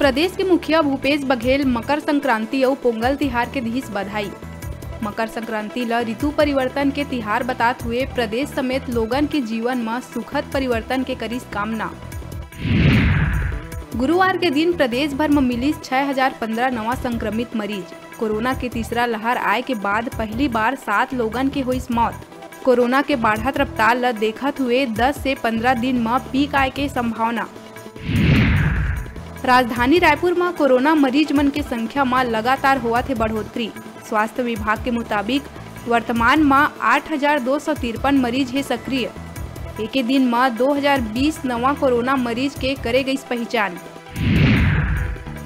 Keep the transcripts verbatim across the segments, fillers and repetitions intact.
प्रदेश के मुखिया भूपेश बघेल मकर संक्रांति अउ पोंगल तिहार के दिहिस बधाई। मकर संक्रांति ल ऋतु परिवर्तन के तिहार बतात हुए प्रदेश समेत लोगन के जीवन म सुखद परिवर्तन के करिस कामना। गुरुवार के दिन प्रदेश भर म मिलिस छह हजार पंद्रह नवा संक्रमित मरीज। कोरोना के तीसरा लहर आए के बाद पहली बार सात लोगन के होइस मौत। कोरोना के बाढ़त रफ्तार ल देखत हुए दस से पंद्रह दिन म पीक आए के संभावना। राजधानी रायपुर म कोरोना मरीज मन के संख्या म लगातार होवत हे बढ़ोतरी। स्वास्थ्य विभाग के मुताबिक वर्तमान म आठ हजार दो सौ तिरपन मरीज हे सक्रिय। एके दिन म दो हजार बीस नवा कोरोना मरीज के करे गइस पहिचान।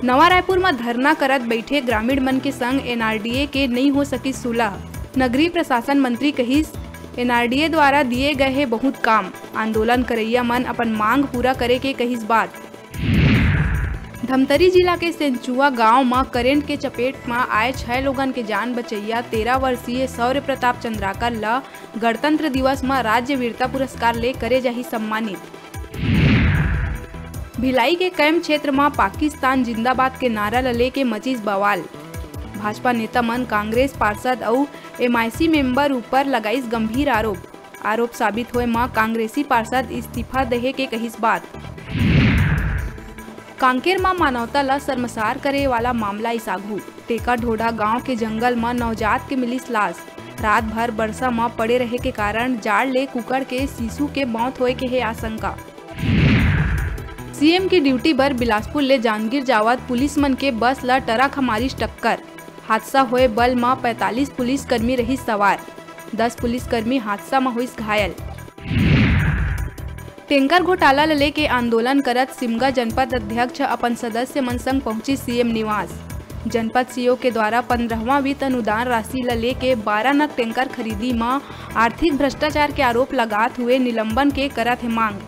नवा रायपुर म धरना करत बइठे ग्रामीण मन के संग एनआरडीए के नइ हो सकिस सुलह। नगरीय प्रशासन मंत्री कहिस, एनआरडीए द्वारा दिए गए हे बहुत काम। आंदोलन करइया मन अपन मांग पूरा करे के कहिस बात। धमतरी जिला के सेंचुआ गांव म करेंट के चपेट म आए छह लोगन के जान बचइया तेरह वर्षीय शौर्य प्रताप चंद्राकर ल गणतंत्र दिवस म राज्य वीरता पुरस्कार ले करे जाही सम्मानित। भिलाई के कैंप क्षेत्र म पाकिस्तान जिंदाबाद के नारा ल लेके मचिस बवाल। भाजपा नेता मन कांग्रेस पार्षद अउ एमआईसी मेंबर ऊपर लगाइस गंभीर आरोप। आरोप साबित होए म कांग्रेसी पार्षद इस्तीफा देहे के कहिस बात। कांकेर म मानवता ल शर्मसार करे वाला मामला आइस आघू। टेका ढोढा गांव के जंगल म नवजात के मिलिस लाश। रात भर बरसा म पड़े रहे के कारण जाड़ ले कुकड़ के शिशु के मौत होए के हे आशंका। सीएम के ड्यूटी बर बिलासपुर ले जांजगीर जावत पुलिस मन के बस ल ट्रक ह मारिस टक्कर। हादसा होए बल म पैंतालीस पुलिसकर्मी रहिस सवार। दस पुलिसकर्मी हादसा म होइस घायल। टैंकर घोटाला ल लेके आंदोलन करत सिमगा जनपद अध्यक्ष अपन सदस्य मन संग पहुंचिस सीएम निवास। जनपद सीओ के द्वारा पंद्रहवां वित्त अनुदान राशि ल लेके बारह नग टैंकर खरीदी म आर्थिक भ्रष्टाचार के आरोप लगात हुए निलंबन के करत हे मांग।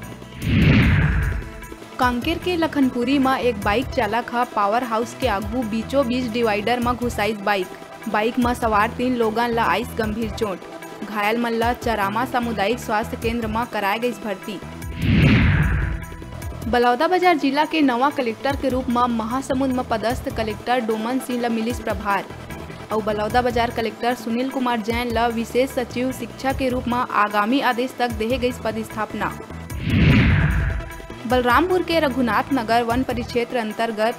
कांकेर के लखनपुरी म एक बाइक चालक ह पावर हाउस के आघू बीचों बीच डिवाइडर म घुसाइस बाइक। बाइक म सवार तीन लोगन ल आइस गंभीर चोट। घायल मन ल चरामा सामुदायिक स्वास्थ्य केंद्र म कराए गइस भर्ती। बलौदाबाजार जिला के नवा कलेक्टर के रूप म महासमुंद म पदस्थ कलेक्टर डोमन सिंह ल मिलिस प्रभार। अउ बलौदाबाजार कलेक्टर सुनील कुमार जैन ल विशेष सचिव शिक्षा के रूप म आगामी आदेश तक देहे गइस पदस्थापना। बलरामपुर के रघुनाथ नगर वन परिक्षेत्र अंतर्गत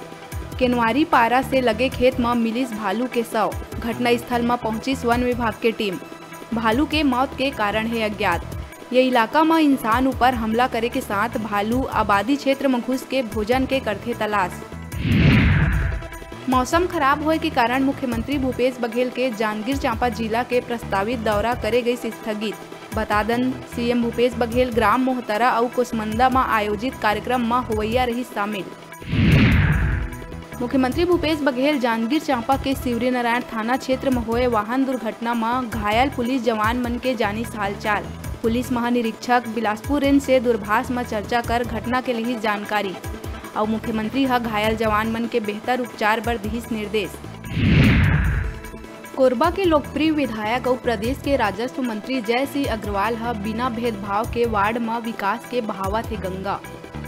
केनवारी पारा से लगे खेत म मिलिस भालू के शव। घटनास्थल म पहुंचिस वन विभाग के टीम। भालू के मौत के कारण हे अज्ञात। ये इलाका म इंसान ऊपर हमला करे के साथ भालू आबादी क्षेत्र म घुस के भोजन के करथे तलाश। मौसम खराब होए के कारण मुख्यमंत्री भूपेश बघेल के जांजगीर चांपा जिला के प्रस्तावित दौरा करे गइस स्थगित। बता दन, सीएम भूपेश बघेल ग्राम मोहतरा अउ कोसमंदा म आयोजित कार्यक्रम म होवइया रहिस शामिल। मुख्यमंत्री भूपेश बघेल जांजगीर चांपा के शिवरीनारायण थाना क्षेत्र म होए वाहन दुर्घटना म घायल पुलिस जवान मन के जानिस हालचाल। पुलिस महानिरीक्षक बिलासपुर रेंज से दूरभाष म चर्चा कर घटना के लिहिस जानकारी। अउ मुख्यमंत्री ह घायल जवान मन के बेहतर उपचार बर दिहिस निर्देश। कोरबा के लोकप्रिय विधायक अउ प्रदेश के राजस्व मंत्री जय सिंह अग्रवाल ह बिना भेदभाव के वार्ड म विकास के बहावत हे गंगा।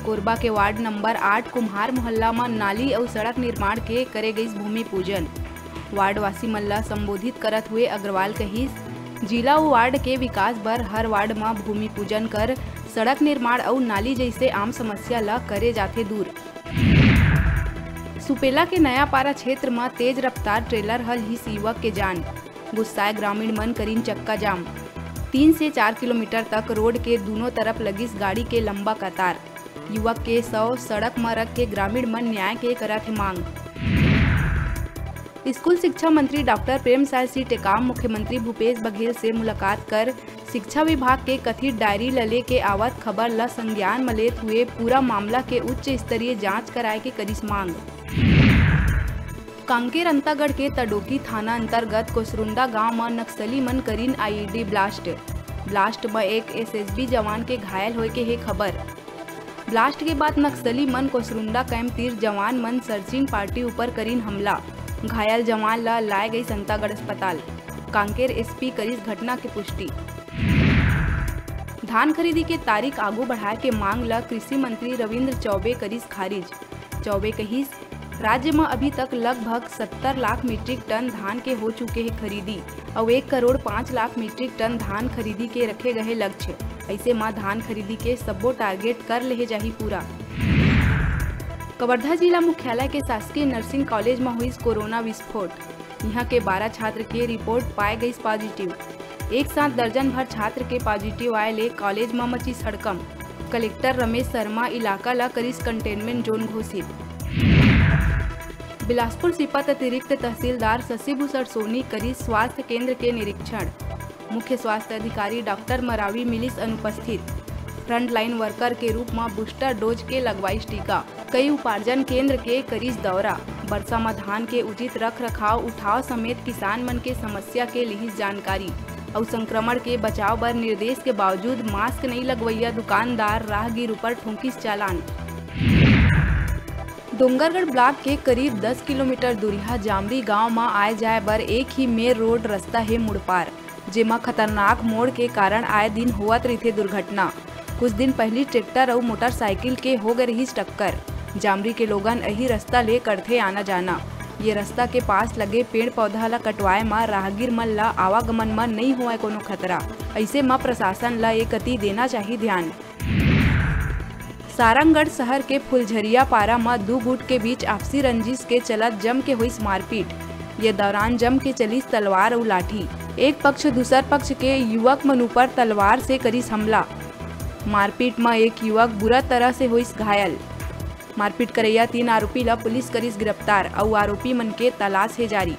कोरबा के वार्ड नंबर आठ कुम्हार मोहल्ला म नाली अउ सड़क निर्माण के करे गइस भूमि पूजन। वार्ड वासी मन ल संबोधित करत हुए अग्रवाल कहिस, जिला अउ वार्ड के विकास बर हर वार्ड म भूमि पूजन कर सड़क निर्माण अउ नाली जइसे आम समस्या ल करे जाथे दूर। सुपेला के नयापारा क्षेत्र म तेज रफ्तार ट्रेलर ह लिहिस युवक के जान। गुस्साए ग्रामीण मन करिन चक्का जाम। तीन से चार किलोमीटर तक रोड के दूनों तरफ लगिस गाड़ी के लंबा कतार। युवक के शव सड़क म रख के ग्रामीण मन न्याय के करत हे मांग। स्कूल शिक्षा मंत्री डॉक्टर प्रेमसाय सिंह टेकाम मुख्यमंत्री भूपेश बघेल से मुलाकात कर शिक्षा विभाग के कथित डायरी ल लेके आवत खबर ल संज्ञान म लेत हुए पूरा मामला के उच्च स्तरीय जांच कराए के करिस मांग। कांकेर अंतागढ़ के तडोकी थाना अंतर्गत कोसरुंडा गांव म नक्सली मन करिन आईईडी ब्लास्ट। ब्लास्ट म एक एसएसबी जवान के घायल होए के हे खबर। ब्लास्ट के बाद नक्सली मन कोसरुंडा कैंप तीर जवान मन सर्चिंग पार्टी ऊपर करिन हमला। घायल जवान ल लाए गइस अंतागढ़ अस्पताल। कांकेर एसपी करिस घटना के पुष्टि। धान खरीदी के तारीख आगू बढ़ाए के मांग ल कृषि मंत्री रविंद्र चौबे करिस खारिज। चौबे कहिस, राज्य म अभी तक लगभग सत्तर लाख मीट्रिक टन धान के हो चुके हे खरीदी, अउ एक करोड़ पाँच लाख मीट्रिक टन धान खरीदी के रखे गए हे लक्ष्य। अइसे म धान खरीदी के सब्बो टारगेट कर लेहे जाही पूरा। कवर्धा जिला मुख्यालय के शासकीय नर्सिंग कॉलेज म होइस कोरोना विस्फोट। इहां के बारह छात्र के रिपोर्ट पाए गइस पॉजिटिव। एक साथ दर्जन भर छात्र के पॉजिटिव आए ले कॉलेज म मचिस हड़कंप। कलेक्टर रमेश शर्मा इलाका ल करिस कंटेनमेंट जोन घोषित। बिलासपुर सीपत अतिरिक्त तहसीलदार शशिभूषण सोनी करिस स्वास्थ्य केंद्र के निरीक्षण। मुख्य स्वास्थ्य अधिकारी डॉक्टर मरावी मिलिस अनुपस्थित। फ्रंटलाइन वर्कर के रूप म बूस्टर डोज के लगवाइस टीका। कई उपार्जन केंद्र के करिस दौरा। बरसा म धान के उचित रख रखाव उठाव समेत किसान मन के समस्या के लिहिस जानकारी। अउ संक्रमण के बचाव बर निर्देश के बावजूद मास्क नइ लगवइया दुकानदार राहगीर ऊपर ठोंकिस चालान। डोंगरगढ़ ब्लॉक के करीब दस किलोमीटर दूरिहा जामरी गांव म आए जाए बर एक ही मेर रोड रस्ता हे मुड़पार, जेमा खतरनाक मोड़ के कारण आए दिन होवत रहिथे दुर्घटना। कुछ दिन पहिली ट्रैक्टर अउ मोटरसाइकिल के हो गए रहिस टक्कर। जामरी के लोगन एही रस्ता ले करथे आना जाना। ये रस्ता के पास लगे पेड़ पौधा ल कटवाए म राहगीर मन ल आवागमन म नइ होवय कोनो खतरा। अइसे म प्रशासन ल ए कति देना चाही ध्यान। सारंगढ़ शहर के फुलझरिया पारा म दू गुट के बीच आपसी रंजिश के चलत जम के होइस मारपीट। ये दौरान जम के चलिस तलवार अउ लाठी। एक पक्ष दूसर पक्ष के युवक मन ऊपर तलवार से करिस हमला। मारपीट म एक युवक बुरा तरह से होइस घायल। मारपीट करइया तीन आरोपी ल पुलिस करिस गिरफ्तार अउ आरोपी मन के तलाश हे जारी।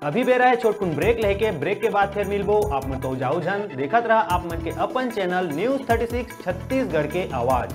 अभी बेरा हे छोटकुन ब्रेक लेके, ब्रेक के बाद फिर मिलबो। आप मन तो जाओ झन, देखत रहा आप मन के अपन channel news thirty six Chhattisgarh के आवाज़।